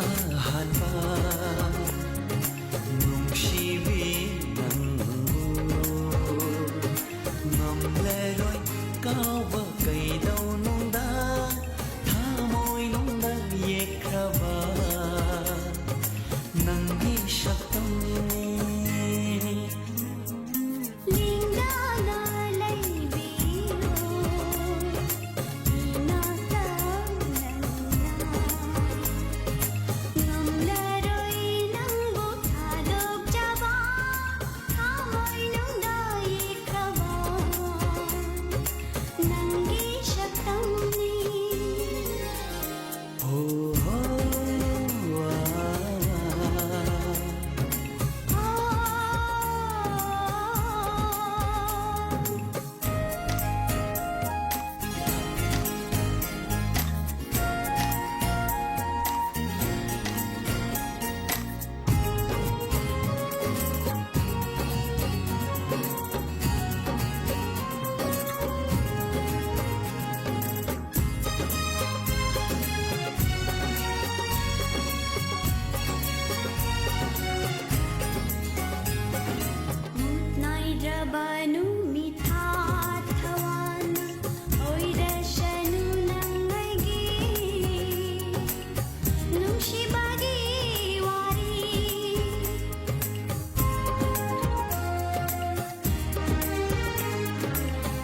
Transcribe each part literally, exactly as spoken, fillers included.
ꯑꯍꯥꯟꯕ ꯅꯨꯡꯁꯤꯕꯤ ꯅꯪꯕꯨ ꯉꯝꯂꯔꯣꯏ ꯀꯥꯎꯕ ꯀꯩꯗꯧꯅꯨꯡꯗ ꯊꯃꯣꯏꯅꯨꯡꯗ ꯌꯦꯛꯈ꯭ꯔꯕ ꯅꯪꯒꯤ ꯁꯛꯇꯝꯅꯤ꯫ ꯂꯤꯡꯗꯥꯅ ꯂꯩꯕꯤꯌꯨ ꯏꯅꯥꯛꯇ ꯅꯪꯅ꯫ ꯉꯝꯂꯔꯣꯏ ꯅꯪꯕꯨ ꯊꯥꯗꯣꯛꯆꯕ ꯊꯃꯣꯏꯅꯨꯡꯗ ꯌꯦꯛꯈ꯭ꯔꯕ ꯅꯪꯒꯤ ꯁꯛꯇꯝꯅꯤ꯫ ꯃꯨꯠ ꯅꯥꯏꯗ꯭ꯔꯕ ꯅꯨꯃꯤꯠ ꯊꯥ ꯊꯋꯥꯟ ꯑꯣꯏꯔꯁꯅꯨ ꯅꯪ ꯑꯩꯒꯤ ꯅꯨꯡꯁꯤꯕꯒꯤ ꯋꯥꯔꯤ꯫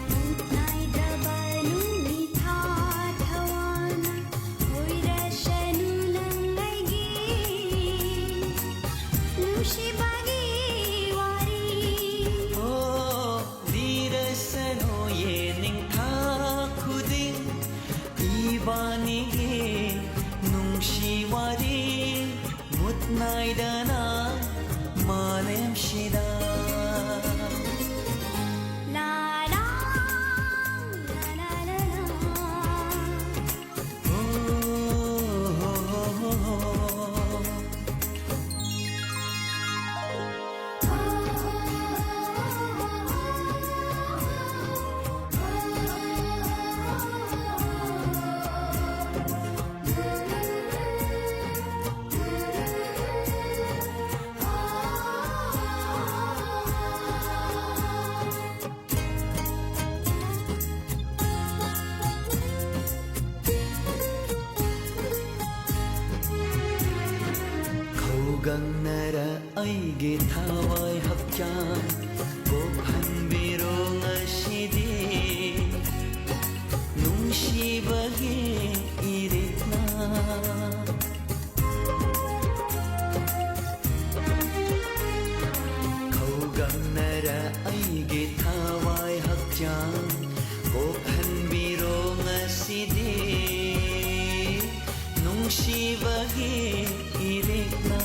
ꯃꯨꯠ ꯅꯥꯏꯗ꯭ꯔꯕ ꯅꯨꯃꯤꯠ ꯊꯥ ꯊꯋꯥꯟ ꯑꯣꯏꯔꯁꯅꯨ ꯅꯪ ꯑꯩꯒꯤ ꯅꯨꯡꯁꯤꯕꯒꯤ ꯋꯥꯔꯤ꯫ ꯑꯣ, ꯂꯤꯔꯁꯅꯨ ꯌꯦꯅꯤꯡꯊꯥ ꯈꯨꯗꯤꯡ ꯏꯕꯥꯅꯤꯒꯤ ꯅꯨꯡꯁꯤ ꯋꯥꯔꯤ ꯃꯨꯠ ꯅꯥꯏꯗꯅ ꯃꯥꯂꯦꯝꯁꯤꯗ꯫ ꯂꯥ ꯂꯥ, ꯂꯥ ꯂꯥ ꯂꯥ ꯂꯥ꯫ ꯒꯪꯅꯔ ꯑꯩꯒꯤ ꯊꯋꯥꯏ ꯍꯛꯆꯥꯡ ꯀꯣꯛꯍꯟꯕꯤꯔꯣ ꯉꯁꯤꯗꯤ꯫ ꯅꯨꯡꯁꯤꯕꯒꯤ ꯏꯔꯤꯛꯅ ꯈꯧꯒꯪꯅꯔ ꯑꯩꯒꯤ ꯊꯋꯥꯏ ꯍꯛꯆꯥꯡ ꯀꯣꯛꯍꯟꯕꯤꯔꯣ ꯉꯁꯤꯗꯤ꯫ ꯅꯨꯡꯁꯤꯕꯒꯤ ꯏꯔꯤꯛꯅ